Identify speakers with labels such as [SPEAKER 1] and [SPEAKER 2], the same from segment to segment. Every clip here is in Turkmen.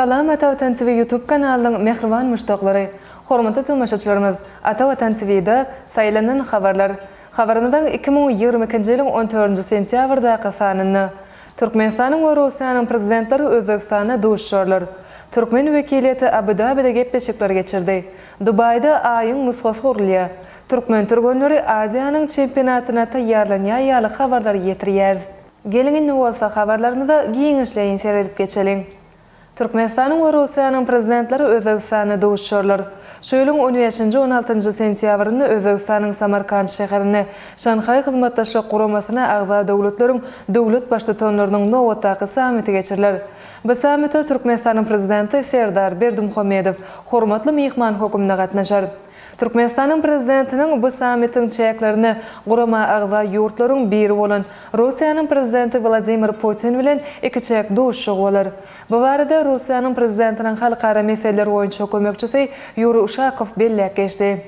[SPEAKER 1] Salam Ata Watan TV YouTube kanalynyň mähriban muşdaklary! Hormatly tomaşaçylarymyz, Ata Watan TV-da Saýlanan habarlar habarymyzyň 2022-nji ýylyň on dördünji sentýabrdaky sanynda Türkmenistanyň we Russiýanyň Prezidentleri Özbegistanda duşuşarlar. Türkmen wekiliýeti Abu-Dabide gepleşikler geçirdi. Dubaýda Aýyň nusgasy gurulýar. Türkmen türgenleri Aziýanyň çempionatyna taýýarlanýar ýaly habarlary ýetirýäris. Geliň indi bolsa habarlarymyza giňişleýin seredip geçeliň. Türkmenistanyň we Russiýanyň Prezidentleri Özbegistanda duşuşarlar. Şu ýylyň on bäşinji, on altynjy sentýabrynda Özbegistanyň Samarkant şäherinde Şanhaý Hyzmatdaşlyk Guramasyna agza döwletleriň döwlet Baştutanlarynyň nobatdaky sammiti geçiriler. Bu sammite Türkmenistanyň Prezidenti Serdar Berdimuhamedow hormatly myhman hökmünde gatnaşar. Türkmenistanyň Prezidentiniň bu sammitiň çäklerinde gurama agza ýurtlaryň biri bolan Russiýanyň Prezidenti Wladimir Putin bilen ikiçäk duşuşygy bolar. Bu barada Russiýanyň Prezidentiniň halkara meseleler boýunça kömekçisi Ýuriý Uşakow belläp geçdi.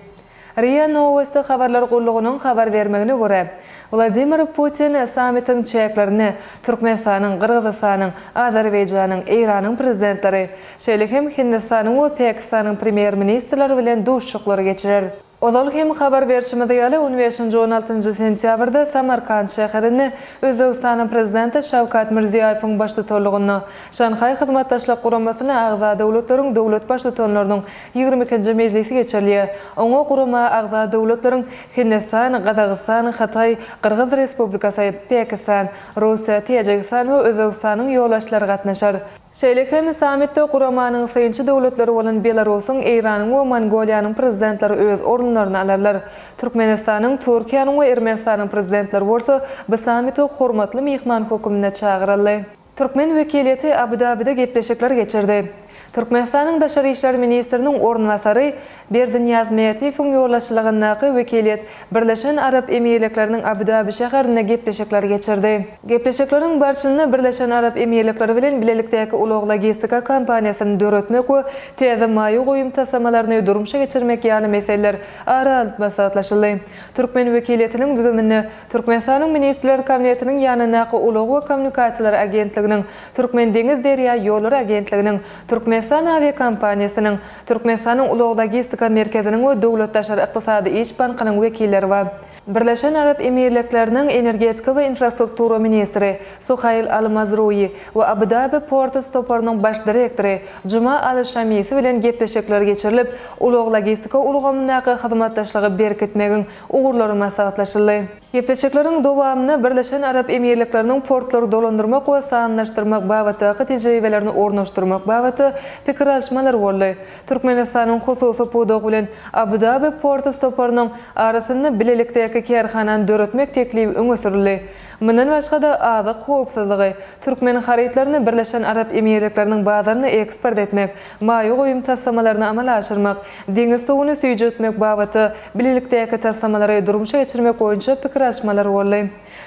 [SPEAKER 1] Ria Nowosti habarlar gullugynyň habar bermegine görä, Wladimir Putin sammitiň çäklerinde Türkmenistanyň, Gyrgyzystanyň, Azerbaýjanyň, Eýranyň Prezidentleri, şeýle hem Hindistanyň we Pakistanyň Premýer-ministrleri bilen duşuşyklary geçirer. Ozal hem habar berşimiz ýaly, on bäşinji, on altynjy sentýabrda Samarkant şäherinde Özbegistanyň Prezidenti Şawkat Mirziýoýewiň baştutanlygynda Şanhaý Hyzmatdaşlyk Guramasyna agza döwletleriň döwlet Baştutanlarynyň ýigrimi ikinji mejlisi geçirilýär. Oňa gurama agza döwletleriň Hindistan, Gazagystan, Hytaý, Gyrgyz Respublikasy, Pakistan, Russiýa, Täjigistan we Özbegistanyň ýolbaşçylary gatnaşar. Şeýle hem sammitde guramanyň synçy döwletleri bolan Belarusyň, Eýranyň we Mongoliýanyň Prezidentleri öz orunlaryny alarlar. Türkmenistanyň, Türkiýäniň we Ermenistanyň Prezidentleri bolsa bu sammite hormatly myhman hökmünde çagyryldy. Türkmen wekiliýeti Abu-Dabide gepleşikler geçirdi. Türkmenistanyň daşary işler ministriniň orunbasary Berdinyýaz Mätiýewiň ýolbaşçylygyndaky wekiliýet Birleşen Arap Emirlikleriniň Abu-Dabi şäherinde gepleşikler geçirdi. Gepleşikleriň barşynda Birleşen Arap Emirlikleri bilen bilelikdäki ulag-logistika kompaniýasyny döretmek we täze maýa goýum taslamalaryny durmuşa geçirmek ýaly meseleler ara alyp maslahatlaşyldy. Türkmen wekiliýetiniň düzüminde Türkmenistanyň Ministrler Kabinetiniň ýanyndaky Ulag we kommunikasiýalar agentliginiň, Türkmendeňizderýaýollary agentliginiň, Türkmenistan awiakompaniýasynyň, Türkmenistanyň Ulag-logistika merkeziniň we Döwlet daşary ykdysady iş bankynyň wekilleri bar. Birleşen Arap Emirlikleriniň energetika we infrastruktura ministri Suhail Al Mazrui we Abu Dhabi Ports toparynyň baş direktory Juma Al Şamisi bilen gepleşikler geçirilip, ulag-logistika ulgamyndaky hyzmatdaşlygy berkitmegiň ugurlary maslahatlaşyldy. Gepleşikleriň dowamynda Birleşen Arap Emirlikleriniň portlary dolandyrmak we sanlylaşdyrmak babatdaky tejribelerini ornaşdyrmak babatda pikir alyşmalar boldy. Türkmenistanyň hususy pudagy bilen Abu-Dabi Ports toparynyň arasynda bilelikdäki kärhanany döretmek teklibi öňe sürüldi. Mundan başga-da, azyk howpsuzlygy, türkmen harytlaryny Birleşen Arap Emirlikleriniň bazaryna eksport etmek, maýa goýum taslamalaryny amala aşyrmak, deňiz suwuny süýjetmek babatda bilelikdäki taslamalary durmuşa geçirmek boýunça pikir alyşmalar boldy.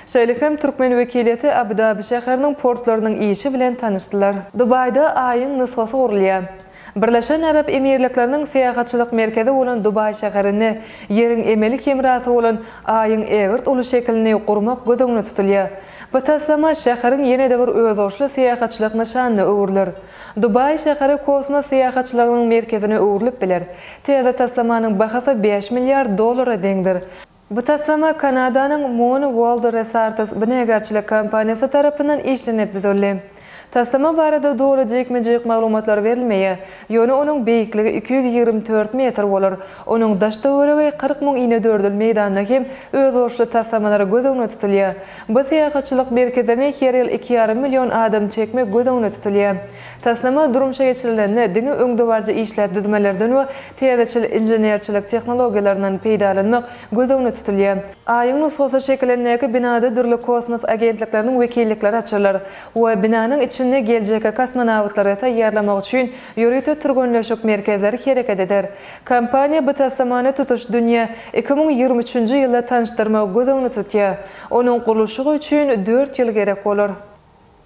[SPEAKER 1] Şeýle hem türkmen wekiliýeti Abu-Dabi şäheriniň portlarynyň işi bilen tanyşdylar. Dubaýda Aýyň nusgasy gurulýar. Birleşen Arap Emirlikleriniň syýahatçylyk merkezi bolan Dubaý şäherinde Ýeriň emeli hemrasy bolan Aýyň ägirt uly şekilini gurmak göz öňünde tutulýar. Bu taslama şäheriň ýene-de bir özboluşly syýahatçylyk nyşanyna öwrüler. Dubaý şäheri kosmos syýahatçylygynyň merkezine öwrülip biler. Täze taslamanyň bahasy bäş milliard dollara deňdir. Bu taslama Kanadanyň Moon World Resorts binagärçilik kompaniýasy tarapyndan işlenip düzüldi. Taslama barada doly jikme-jik maglumatlar berilmeýär, ýöne onuň beýikligi 224 metr bolar, onuň daş-töweregi 40 müň inedördül meýdanda hem özboluşly taslamalar göz öňünde tutulýar. Bu syýahatçylyk merkezine her ýyl iki ýarym million adam çekmek göz öňünde tutulýar. Taslama durmuşa geçirilende diňe öňdebaryjy işläp düzmelerden we täzeçil inženerçilik tehnologiýalaryndan peýdalanmak göz öňünde tutulýar. Aýyň nusgasy şekilindäki binada dürli kosmos agentlikleriniň wekillikleri açylar we binanyň içinde geljekki kosmonawtlary taýýarlamak üçin ýörite türgenleşik merkezleri hereket eder. Kompaniýa bu taslamany tutuş dünýä 2023-nji ýylda tanyşdyrmagy göz öňünde tutýar. Onuň gurluşygy üçin dört ýyl gerek bolar.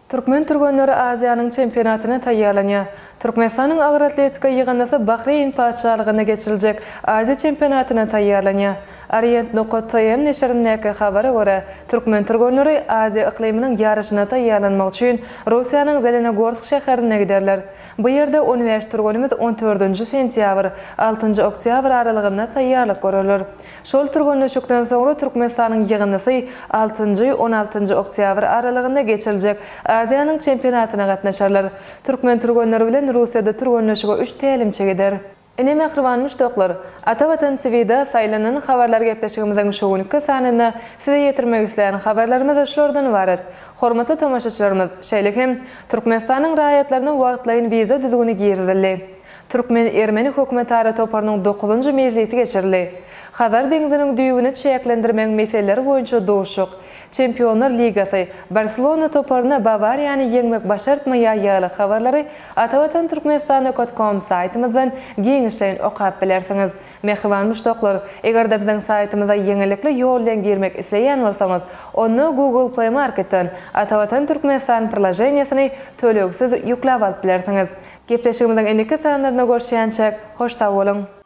[SPEAKER 1] Türkmen türgenleri Aziýanyň çempionatyna taýýarlanýar. Türkmenistanyň agyr atletika ýygyndysy Bahreýn Patyşalygynda geçiriljek Aziýa çempionatyna taýýarlanýar. Orient nokat TM neşirindäki habara görä, türkmen türgenleri Aziýa yklymynyň ýaryşyna taýýarlanmak üçin Russiýanyň Zelenogorsk şäherine giderler. Bu ýerde 15 türgenimiz on dördünji sentýabr, altynjy oktýabr aralygynda taýýarlyk görerler. Şol türgenleşikden soňra Türkmenistanyň ýygyndysy altynjy, on altynjy oktýabr aralygynda geçiriljek Aziýanyň çempionatyna gatnaşarlar. Türkmen türgenleri bilen Russiýada türgenleşige üç tälimçi gider. Ine mähriban muşdaklar, Ata Watan TVda saýlanan habarlar gepleşigimiziň şu günki sanynda size ýetirmek islän habarlarymyz şulardan ybarat. Hormatly tomaşaçylarymyz, şeýle hem Türkmenistanyň raýatlaryna wagtlaýyn wiza düzgüni girizildi. Türkmen-ermeni hökümetara toparynyň dokuzynjy mejlisi geçirildi. Hazar deňziniň düýbüni çäklendirmegiň meseleleri boýunça duşuşyk, Çempionlar ligasy, Barselona toparyna Bawariýany ýeňmek başartmaýar ýaly habarlary Atavatan Türkmenistan nokat kom saýtymyzdan giňişleýin okap bilersiňiz. Mähriban muşdaklar, eger-de biziň saýtymyza ýeňillikli ýol bilen girmek isleýän bolsaňyz, onda Google Play Marketden Atavatan Türkmenistan priloženiýesini tölegsiz ýükläp alyp bilersiňiz. Gepleşigimiziň indiki sanlarynda görüşýänçäk, hoş sag boluň!